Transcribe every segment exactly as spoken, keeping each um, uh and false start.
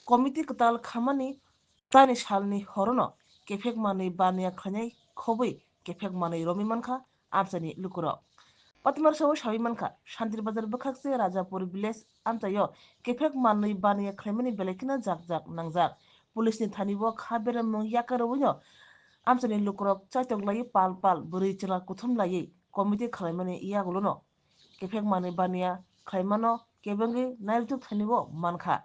committee kwtal khamani taini salni horono kephek manwi baniya khlainai khobwi kephek manwi romwi mankha amchaini lukurok. Patmar sawi sawi mankha, Shantir Bazar bwkhakse Rajapur village amchaio kephek manwi baniya khlaimani belai kheno jak jak nangjak. Police ni thani bo kha beremung yakarwino amchaini lukurok chaitok laiwi pal pal bwrwi chwla kuthum laiwi committee khlaimani yagulono kephek manwi baniya khlaimano kebengwi nairutuk thani bo mankha.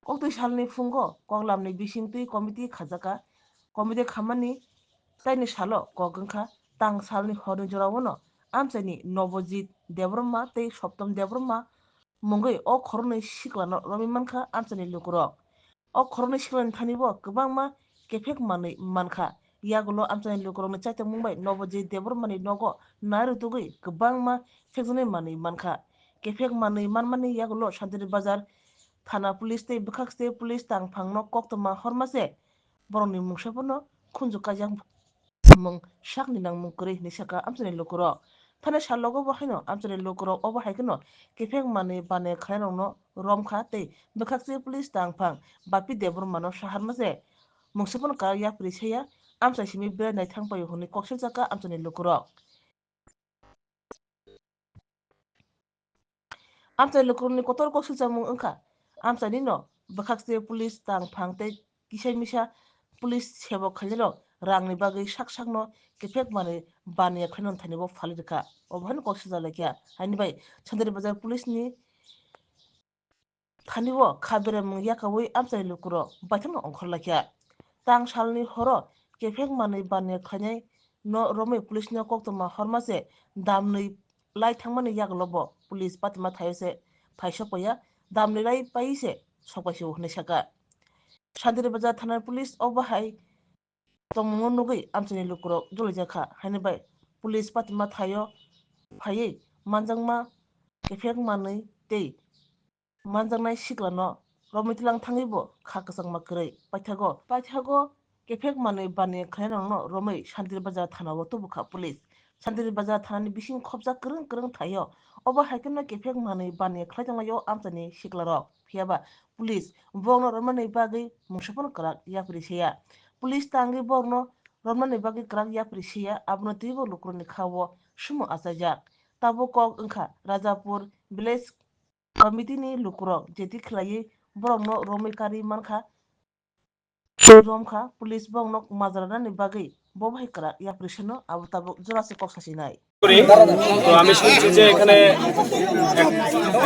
Koktwi salni phungo koklamni bisingtwi committee khajaka. Committee khamani taini salo kok wngkha tang salni horni joraono amchaini Nobojit Debbarma tei Soptom Debbarma mungwi o khoroknwi siklano romwi mankha amchaini lukurok. O khoroknwi siklani thani bo kwbangma kephek manwi mankha. Yagulo amchaini lukurokni chaitokmung bai Nobojit Debbarmani nogo nairuktugwi kwbangma phekjaknai manwi mankha. Kephek manwi manmani yagulo Shantir Bazar thana police tei bwkhakste police tangphangno koktwma horma se borokni mungsa phano khunju kaijak mung sakni nangmung kwrwi hinwi sakha amchaini lukurok. Thani salogo bo haino amchaini lukurok obo hai kheno kephek manwi baniya khlairokno romkha tei bwkhakste police tangphang Bapi Debbarmano saharma se mungsa phano kwrak yapri saya amchai simi berai naithang paio hwnwi kok siljakha amchaini lukurok. Amchai lukurokni kotor kok silchakmung wngkha, amchainino bwkhakse police tangphang tei kisa misa police sebok khainairok rangni bagwi sak sakno kephek manwi baniya khlaina thani bo phalwi rwkha. Obo haino kok siljak laikha. Haini bai Shantir Bazar police ni thani o kha beremung yakaui amchaini lukurok baithangno ongkhor laikha. Tang salni horo kephek manwi baniya khlainai no romwi police no koktwma horma se damnwi lai thangmani yagulo bo police patima thaio se phai sokpaiya, damnwi lai pai se sokpaisio hwnwi sakha. Shantir Bazar thana police obo hai tongmungno nugwi amchaini lukurok dolijakha, haini bai police patima thaio phaiwi manjakma kephek manwi tei manjaknai siklano romwi tlang thangwi bo kha kwchangma kwrwi paithago. Paithago kephek manwi baniya khlainairokno romwi Shantir Bazar thanao tubukha police. Shantir Bazar thanani bising khopjak kwrwng kwrwng thaio. Obo hai kheno kephek manwi baniya khlai tonglaio amchaini siklarok. Phiyaba police borokno romnani bagwi mungsa phano kwrak yapri saya. Police tangwi borokno romnani bagwi kwrak yapri saya, abono twibo lukurokni khao sumo achaijak. Tabuk kok wngkha Rajapur village committee ni lukurok jeti khlaiwi borokno romwi karwi mankha, romkha, police borokno majra rwnani bagwi bo bai kwrak yapri sano abo tabuk jora se kok sasinai. করি। তো আমি শুনছি যে এখানে এক-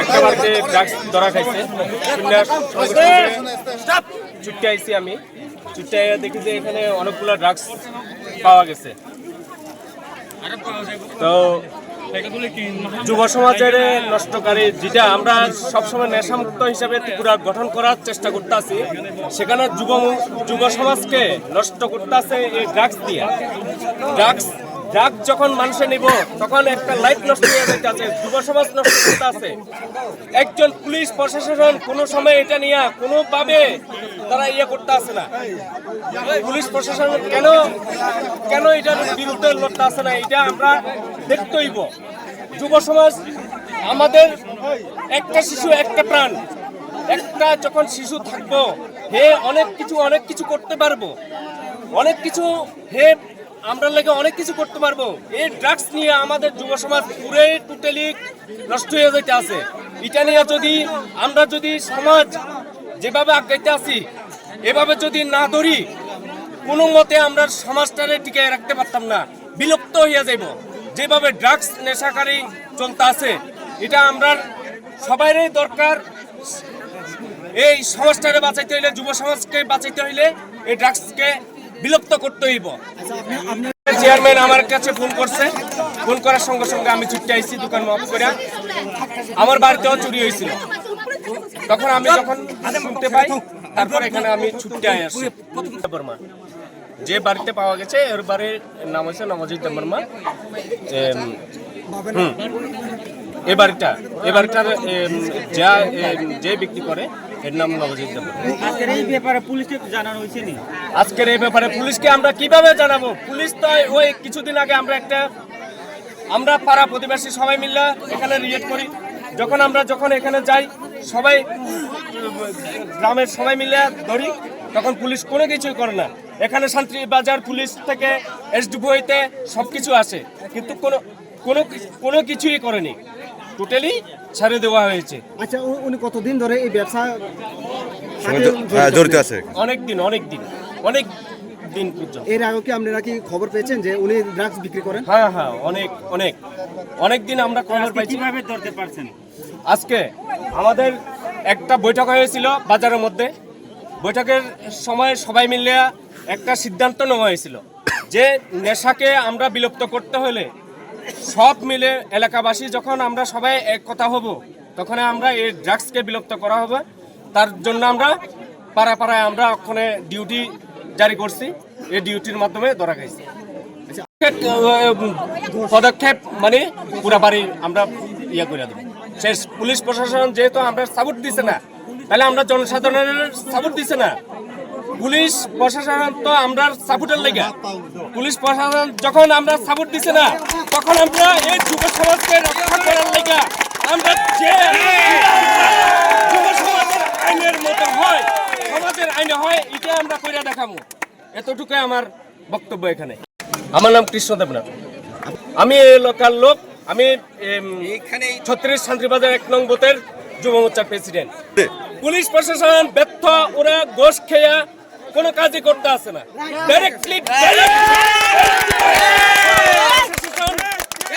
একটা বাড়িতে ড্রাগস ধরা খাইছে। শুনে আস- সঙ্গে সঙ্গে ছুটে আইছি আমি। ছুটে আইয়া দেখি যে এখানে অনেকগুলো ড্রাগস পাওয়া গেছে। তো যুব সমাজের নষ্টকারী, যেটা আমরা সবসময় নেশামুক্ত হিসাবে ত্রিপুরা গঠন করার চেষ্টা করতে আছি, সেখানে যুব যুব সমাজকে নষ্ট করতে আছে এই ড্রাগস দিয়ে। ড্রাগস ড্রাগস যখন মানুষে নিব, তখন একটা লাইফ নষ্ট হয়ে যাইতে আছে, যুব সমাজ নষ্ট করতে আছে। একজন পুলিশ প্রশাসন কোনো সময় এটা নিয়ে কোনোভাবে তারা ইয়ে করতে আছে না। পুলিশ প্রশাসন কেন কেন এটার বিরুদ্ধে লড়তে আছে না, এটা আমরা দেখতে হইব। যুব সমাজ আমাদের একটা শিশু একটা প্রাণ। একটা যখন শিশু থাকবো, হে অনেক কিছু অনেক কিছু করতে পারবো, অনেক কিছু হে আমরা লাগে অনেক কিছু করতে পারবো। এই ড্রাগস নিয়ে আমাদের যুব সমাজ পুরে টোটালি নষ্ট হয়ে যাইতে আছে। এটা নিয়ে যদি আমরা যদি সমাজ যেভাবে আগাইতে আছি, এভাবে যদি না ধরি, কোনো মতে আমরা সমাজটারে টিকিয়ে রাখতে পারতাম না, বিলুপ্ত হয়ে যাইব। যেভাবে ড্রাগস নেশাকারী চলতে আছে, এটা আমরা সবারই দরকার। এই সমাজটারে বাঁচাইতে হইলে, যুব সমাজকে বাঁচাইতে হইলে এই ড্রাগসকে বিলুপ্ত করতে হইব। চেয়ারম্যান আমার কাছে ফোন করছে, ফোন করার সঙ্গে সঙ্গে আমি ছুটে আইছি দোকান অফ করে। আমার বাড়িতেও চুরি হয়েছিল, তখন আমি যখন শুনতে পাই, তারপর এখানে আমি ছুটে আসি। বর্মা, যে বাড়িতে পাওয়া গেছে, এর বাড়ির নাম হচ্ছে নবজিৎ দেববর্মা। এম, হুম। এ বাড়িটা, এ বাড়িটার, এম, যা, এম, যে বিক্রি করে, এর নাম নবজিৎ দেববর্মা। আজকের এই ব্যাপারে পুলিশকে জানানো হয়েছে নি? আজকের এই ব্যাপারে পুলিশকে আমরা কিভাবে জানাবো? পুলিশ তো ওই কিছুদিন আগে আমরা একটা, আমরা পাড়া প্রতিবেশী সবাই মিলে এখানে রিয়েট করি। যখন আমরা যখন এখানে যাই, সবাই গ্রামের সবাই মিলে ধরি, তখন পুলিশ কোনো কিছুই করে না। এখানে শান্তি বাজার পুলিশ থেকে, এসডিপিও হইতে সব কিছু আসে, কিন্তু কোনো কোনো কোনো কিছুই করেনি, টোটালি ছাড়ে দেওয়া হয়েছে। আচ্ছা, উ- উনি কতদিন ধরে এই ব্যবসা সঙ্গে সাথে জ- হ্যাঁ, জড়িত জড়িত আছে। আছেন? অনেক দিন, অনেক দিন, অনেক দিন পর্যন্ত। এর আগে কি আপনারা কি খবর পেয়েছেন যে উনি ড্রাগস বিক্রি করেন? হ্যাঁ, হ্যাঁ, অনেক, অনেক, অনেক দিন আমরা খবর আজকে পাইছি। কিভাবে ধরতে পারছেন? আজকে আমাদের একটা বৈঠক হয়েছিল বাজারের মধ্যে। বৈঠকের সময় সবাই মিলে একটা সিদ্ধান্ত নেওয়া হয়েছিল যে নেশাকে আমরা বিলুপ্ত করতে হলে সব মিলে, এলাকাবাসী যখন আমরা সবাই এক কথা হব, তখন আমরা এই ড্রাগসকে বিলুপ্ত করা হবে। তার জন্য আমরা পাড়া পাড়ায় আমরা ওখানে ডিউটি জারি করছি। এই ডিউটির মাধ্যমে ধরা খাইছে। পদক্ষেপ, মানে, পুরাপুরি আমরা ইয়ে করে দেবো। শেষ। পুলিশ প্রশাসন যেহেতু আমরা সাপোর্ট দিছে না, তাহলে আমরা জনসাধারণের সাপোর্ট দিছে না। পুলিশ প্রশাসন তো আমরা সাপোর্টের লেগা, পুলিশ প্রশাসন যখন আমরা সাপোর্ট দিছে না, তখন আমরা এই যুব সমাজকে রক্ষা করার লেগা আমরা যে যুব সমাজের আইনের মতো হয়, সমাজের আইনে হয়, এটা আমরা কইরা দেখাবো। এতটুকুই আমার বক্তব্য এখানে। আমার নাম কৃষ্ণ দেবনাথ, আমি এই এলাকার লোক। আমি, এম, ছত্রিশ শান্তিবাজার এক নং বুথের যুব মোর্চার প্রেসিডেন্ট। পুলিশ প্রশাসন ব্যর্থ, ওরা ঘুষ খেয়া কোনো কাজই করতে আসে না। ডাইরেক্টলি, ডাইরেক্ট প্রশাসন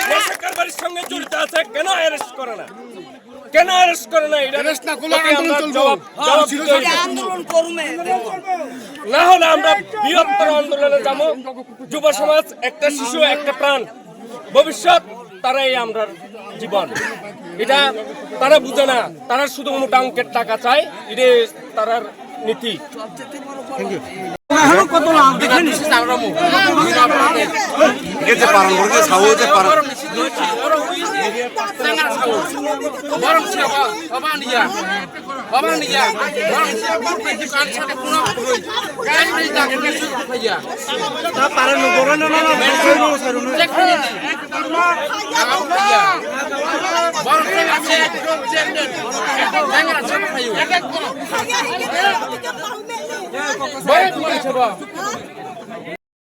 নেশা কারবারির সঙ্গে জড়িত আছে, কেন অ্যারেস্ট করে না? কেন অ্যারেস্ট করে না? এটা অ্যারেস্ট না করলে প্রতি আন্দোলন আমরা চলবে। জবাব, জবাব দিতে হবে। আন্দোলন করবে। না হলে আমরা বৃহত্তর আন্দোলনে যাবো। যুব সমাজ, একটা শিশু, একটা প্রাণ, ভবিষ্যৎ, তারাই আমরার জীবন। এটা তারা বুঝে না, তারা শুধু মোটা অঙ্কের টাকা চায়, এটা তারার নীতি। এখনো কত লাভ দেখেনি? Ike je paran borok je sao je paran.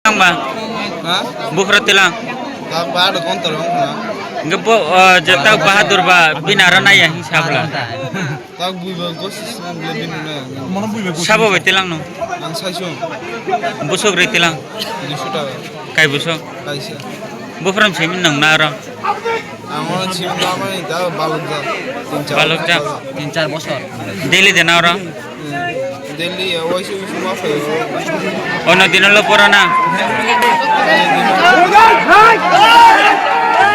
Ang ba? Ha? Buphra tilang. Tak ba do kontor wng khna. Hingke bo, o, je tak Bahadur ba bini aro naiya hing sabla. Tak bui ba gosis na bini na. Sabo bai tilang no. Ang saiso. Busuk ri tilang. Duiso taka. Kai busuk? Kaisa. Buphra simi nang na aro. Ang oro simi na mani ta balok jak. Tin char Balok jak. Tin char bosor. Daily de na oro. Delhi, eh, waisa waisa ma phaio. Ono dino lo pura na?